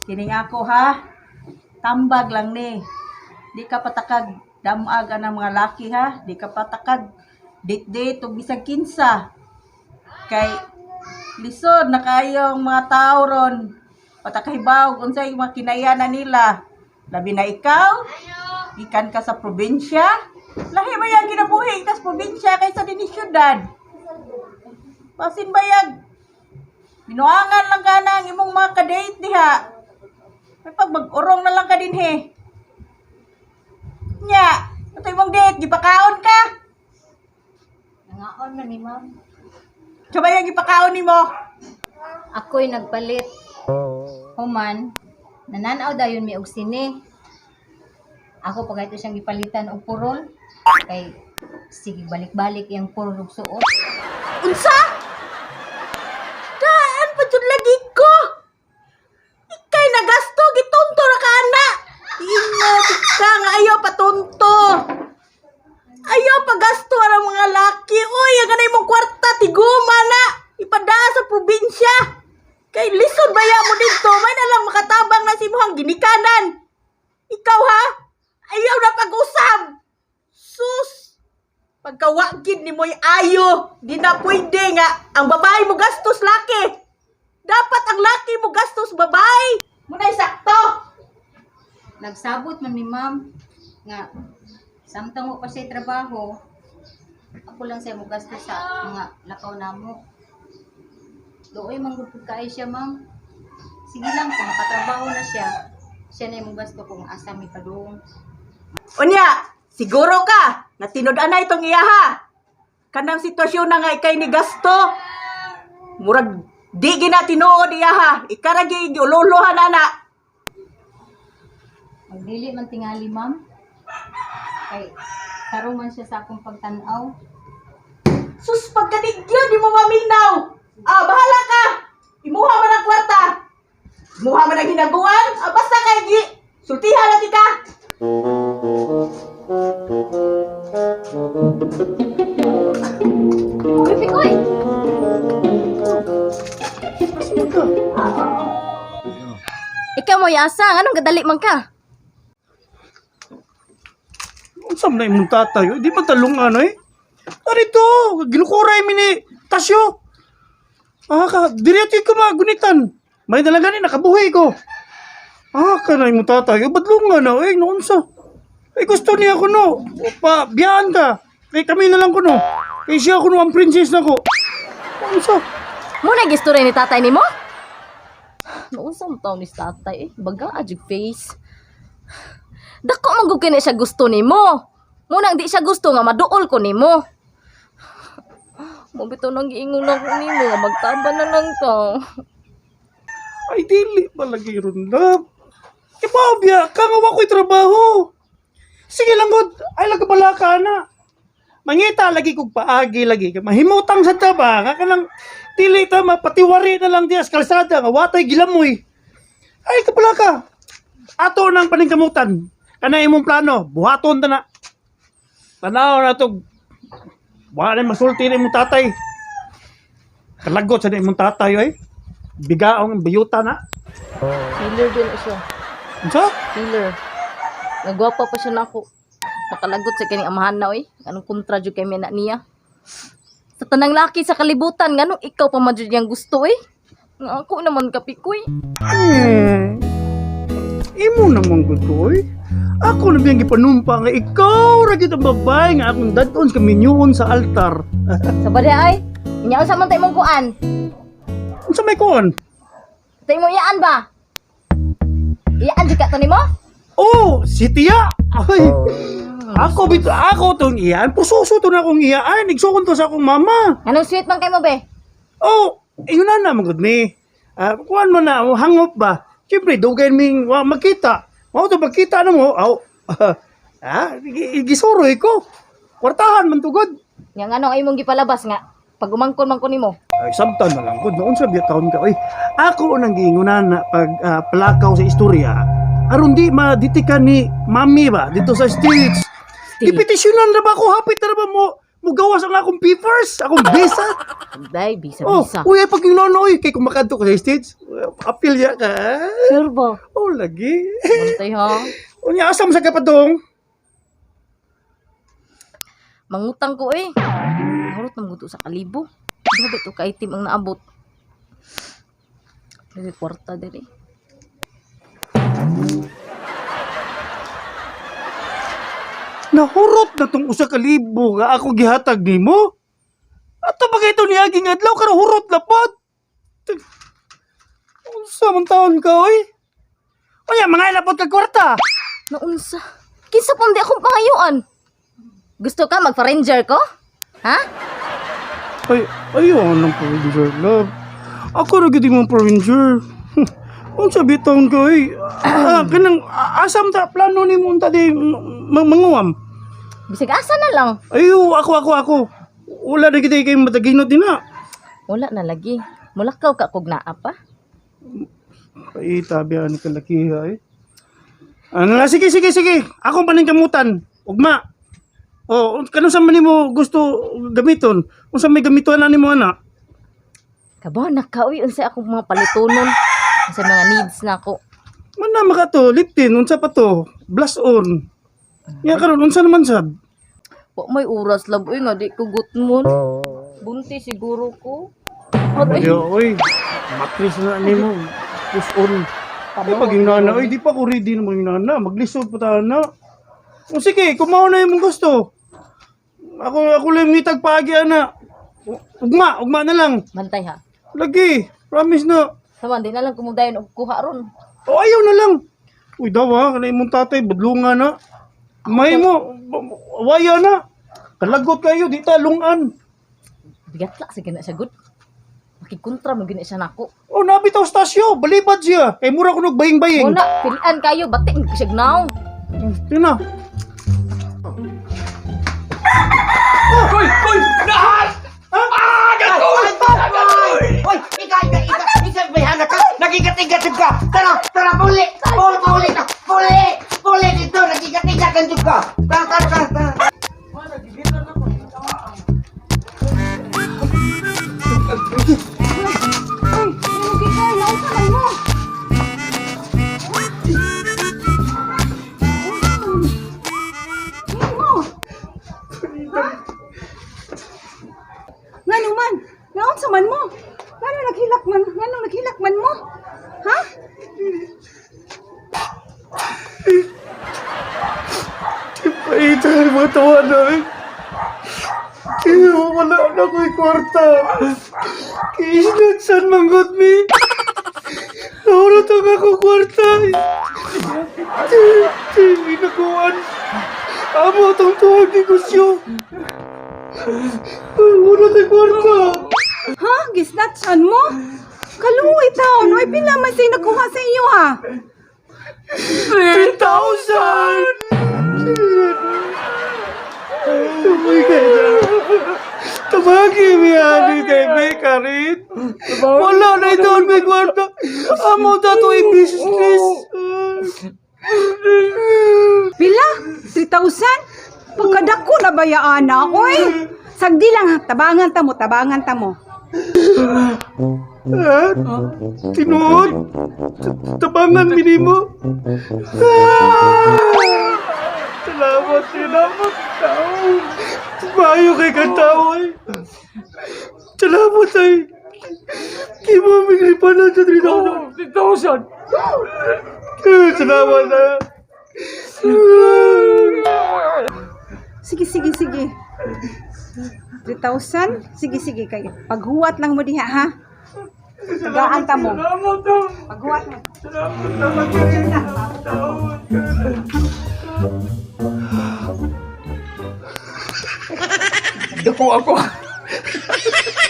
Kining ako ha, tambag lang ni. Di ka patakag damag ang mga laki ha, di ka patakag date-date og bisag kinsa. Kay lisod na kayong mga tao ron. Patakahibaw unsay mga kinayanan nila. Labi na ikaw, ikan ka sa probinsya. Lahi ba yung kinabuhi ka sa probinsya kaysa dinhi syudad? Basin bayag. Binuangan lang ka na ang imong mga kadate diha. May pag mag-urong na lang ka din he. Nya, ito imong date, gipakaon ka. Nangaon man ni, ma'am. Sabay ang gipakaon nimo. Ako'y nagpalit. Human, nananaw dayon mi og sine. Ako pa ito siyang gipalitan og purol. Kay sige balik-balik iyang purol og suot. Unsa? Daan pa jud lagi ko. Ikay nagasto gitunto ra ka ana. Ingat ka nga ayaw patunto. Ayaw pagasto ang mga laki. Uy, ang ganay mong kwarta tiguma na. Ipadaa sa probinsya. Kay lisod baya mo dito, may na lang makatabang na si imong ginikanan. Ikaw ha? Ayaw na pag-usab. Sus! Pagkawagid ni mo'y ayo, di na pwede nga ang babae mo gastos laki. Dapat ang laki mo gastos babae. Muna'y sakto. Nagsabot man mi, ma'am, nga samtang wa pa siya trabaho, ako lang siya mogasto sa mga lakaw namo. Dooy man gud pud kaayo siya, ma'am. Sige lang kung makatrabaho na siya, siya na yung gasto kung asa mi padung. Unya, siguro ka na tinud-an na itong iyaha. Kanang sitwasyon na nga ikay ni gasto. Murag di gina tinuod iyaha. Ikaragi giululuhan ana. Magdili man tingali, ma'am. Kay tarong man siya sa akong pagtan-aw. Sus, pagkadigyo, di mo maminaw. Ah, bahala ka. Imuha man ang kwarta. Imuha man ang hinaguan. Ah, basta kay gi. Sultihan na ka. Uy, Pikoy! Ikaw mo yasa, anong gadali man ka? Unsa man na imong tatay? Di man talungan eh. Arito, ginukuray mi ni Tasyo. Ah, ka, diretso ko magunitan. May dalaga ni nakabuhi ko. Ah, ka na imong tatay. Badlungan na eh, noon sa. Eh, gusto niya ko no. Pa, biyaan ka. Kay kami na lang ko no. Kay siya ko no, ang princess na ko. Unsa? Muna gisto rin ni tatay nimo? Noon sa taon ni tatay eh, baga ajug face. Dako man gud kini siya gusto nimo. Munang di siya gusto nga maduol ko nimo. Mo bitaw nang giingon ako nimo nga magtaba na lang ka. Ay, dili palagi ron, love. Ipabya, ka nga wa ko'y trabaho. Sige lang, god. Ay, lang bala ka na. Mangita lagi kog paagi lagi. Mahimutang sa taba. Nga ka lang, dili ta, mapatiwari na lang diya sa kalsada. Nga watay gilamoy. Ay, kapala ka. Ato nang paningkamutan. Kana imong plano, buhaton ta na. Tanaw na to. Wala na masulti na imong tatay. Kalagot sa na imong tatay, oy. Bigaong biyuta na. Healer din na siya. Unsa? Healer. Nagwapa pa siya nako. Makalagot sa kining amahan na oy. Anong kontra jud kay na niya. Sa tanang laki sa kalibutan nganong ikaw pa man jud niyang gusto eh. Nga ako naman kapikoy. Imo namang gutoy. Ako na biyang gipanumpa nga ikaw ra gyud ang babae nga akong dadon sa minyuon sa altar. Sa bali ay, inyaon sa man tayo mong kuan. Unsa may kuan? Tayo mo iyaan ba? Iyaan jud ka to nimo? Oh, si Tia. Ay. Ako bito ako tong iyaan. Pususo to na akong iyaan. Igsuon to sa akong mama. Anong sweet man kay mo be? Oh, ingon na naman gud ni. Ah, kuan mo na, oh, hangop ba? Siyempre, dugay ming wa makita. Mao to makita na mo. Aw. Ah, gisuroy ko. Kwartahan man tugod. Nya nganong imong gipalabas nga pag umangkon man ko nimo. Ay, samtan na lang ko. Noon sa taon ka. Oy, ako nang giingunan na pag palakaw sa istorya. Aron di maditikan ni mami ba dito sa States. Ipetisyonan na ba ako? Hapit na ba mo mugawas ang akong papers, akong visa? Day, bisa Oh, bisa. uy, ay pag yung nono, uy, kay kung makadto ko sa States, Apilya ka. Sure ba? Oh, lagi. Bantay ha. Unya, asa mo sa kapadong? Mangutang ko eh. Nahurot na maguto sa kalibo. Grabe to kaitim ang naabot. Lagi kwarta diri. Nahurot na tong usa ka libo nga ako gihatag nimo. Ato pa kay ito niaging adlaw karon hurot na pod. Unsa man taon ka oy? Unya mga ilapot kag kwarta. Naunsa? Kinsa pang di akong pangayuan? Gusto ka magpa-ranger ko? Ha? Ay, ayaw ng Ranger, love. Ako ra gyud imong Ranger. Unsa bitawon ka oy? Ah, kanang asam ta plano nimo unta di manguwam. Bisag asa na lang. Ayo, ako ako ako. Wala na kita kay mataginot din na. Wala na lagi. Mulakaw ka kog naa pa. Ay, tabi ani kalakiha eh. Ano na, sige, sige, sige. Akong paningkamutan. Ugma. Oh, kanus sa man nimo gusto gamiton? Unsa may gamiton na nimo ana? Kabaw na ka uy unsa akong mga palitonon. Unsa mga needs na ako. Man na maka to, liptin, unsa pa to? Blast on. Ya karon unsa naman sad? Wa may oras lab uy nga di ko gutmon. Bunti siguro ko. Aray. Ay, oy. Matris na nimo. Push on. Ay, pag yung nana, oy, di pa ko ready na mga nana. Maglisod pa ta na. O sige, kumaw na yung gusto. Ako, ako lang mitag paagi, ana. Ugma, ugma na lang. Bantay ha. Lagi, promise na. Sama di na lang kumudayon og kuha ron. O ayaw na lang. Uy, daw ha, kanay mong tatay, badlunga na. May mo, waya na. Kalagot kayo, di ta, lungan. Bigat la sige na siya good. Makikontra mo gina siya nako. O, nabitaw stasyo, balibad siya. Kay mura ko nagbaying-baying. Wala, pilian kayo bati siya gnaw. Yun na. Hoy! Hoy! Lahat! Ah! Gatoy! Gatoy! Hoy, ikaw, ikaw, ikaw, ikaw, may anak ka, nagigat-igat ka. Tara, tara, puli, puli, puli ka, puli, puli dito, nagigat-igat ang ka. Tara, tara, tara, tara. Uy, lugi ka, naunsa man mo? Mo. Ha? Ngano man? Naunsa man mo? Ngano naghilak man? Ngano naghilak man mo? Ha? Paita, mga tawa na eh. Kaya wala na ko'y kwarta. Kiisnat san manggot mi. Nahurot ang ako kwarta. Inakuan. Amo itong tuwag negosyo. Wala tayong kwarta. Ha? Gisnatchan mo? Kaluwi taon. Oy, pila man sa'yo nakuha sa iyo ha? 3,000! Uy, kaya. Tabagi, mi ani kay may karit. Wala na ito may kwarta. Amo ta to business. Pila? 3,000? Pagkadako na ba ya, ana? Oy! Sagdi lang ha. Tabangan ta mo, tabangan ta mo. Ha? Tinuod? Tabangan minimo. Ah! Salamat, salamat tao. Tumayo kay katao ay. Salamat ay. Kimo migripanan sa 3,000. 3,000! Salamat na. Sige, sige, sige. 3,000? Sige, sige. Kay paghuwat lang mo diha, ha? Tagaan ta mo. Salamat daw! Paghuwat mo. Salamat talaga! Dako ako!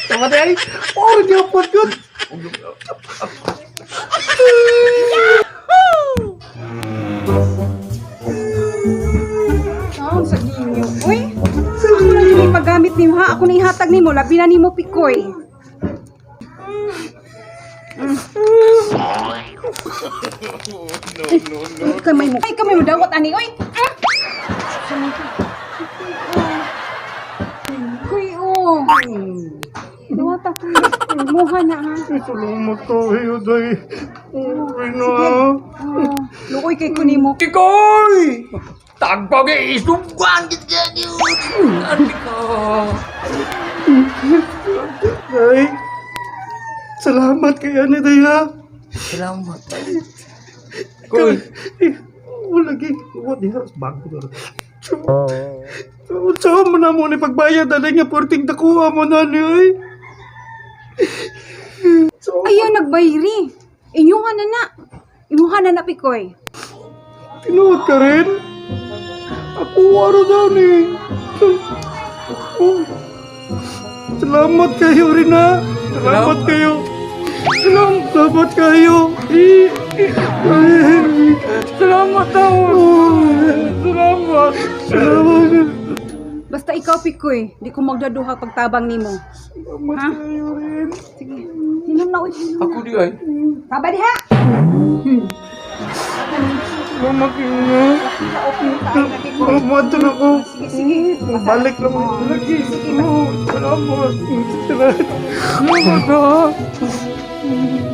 Tama tayo. Oh, di ako yun. Oh, sa ginyo. Uy, ako na yung paggamit nimo ha. Ako na ihatag nimo. Labi na nimo pikoy. No, no, no. Kamay mo. Ay, kamay mo dawat ani oy. Ah! Kuy, oh. Dawat ako. Imuha na ha. Salamat kayo, day. Uy na. Oh, luoy kay kunimo. Tikoy! Tagpag isugwan gid ka. Ka. Day. Salamat kay ani, day ha. Salamat. Koy, Eh, wala gi. Wa diha bago na. Unsa mo na mo ni pagbayad dali nga porting dakuha mo na ni oy. So, Ayaw nagbayri. Inyuha na na. Imuha na na, Pikoy. Tinuod ka rin? Ako aro daw ni. Oh. Salamat kayo rin ha. Salamat kayo. Salamat kayo. Salamat daw. Salamat. Salamat. Basta ikaw, Pikoy, di ko magdaduha pagtabang nimo. Salamat Ha? kayo rin. Sige. Hinom na, uy. Hinom Ako na. di ay. Taba diha! Salamat kayo. Open Salamat na ako. Sige, sige. Balik lang ako lagi. Sige, Oh, salamat. Salamat. Salamat ha.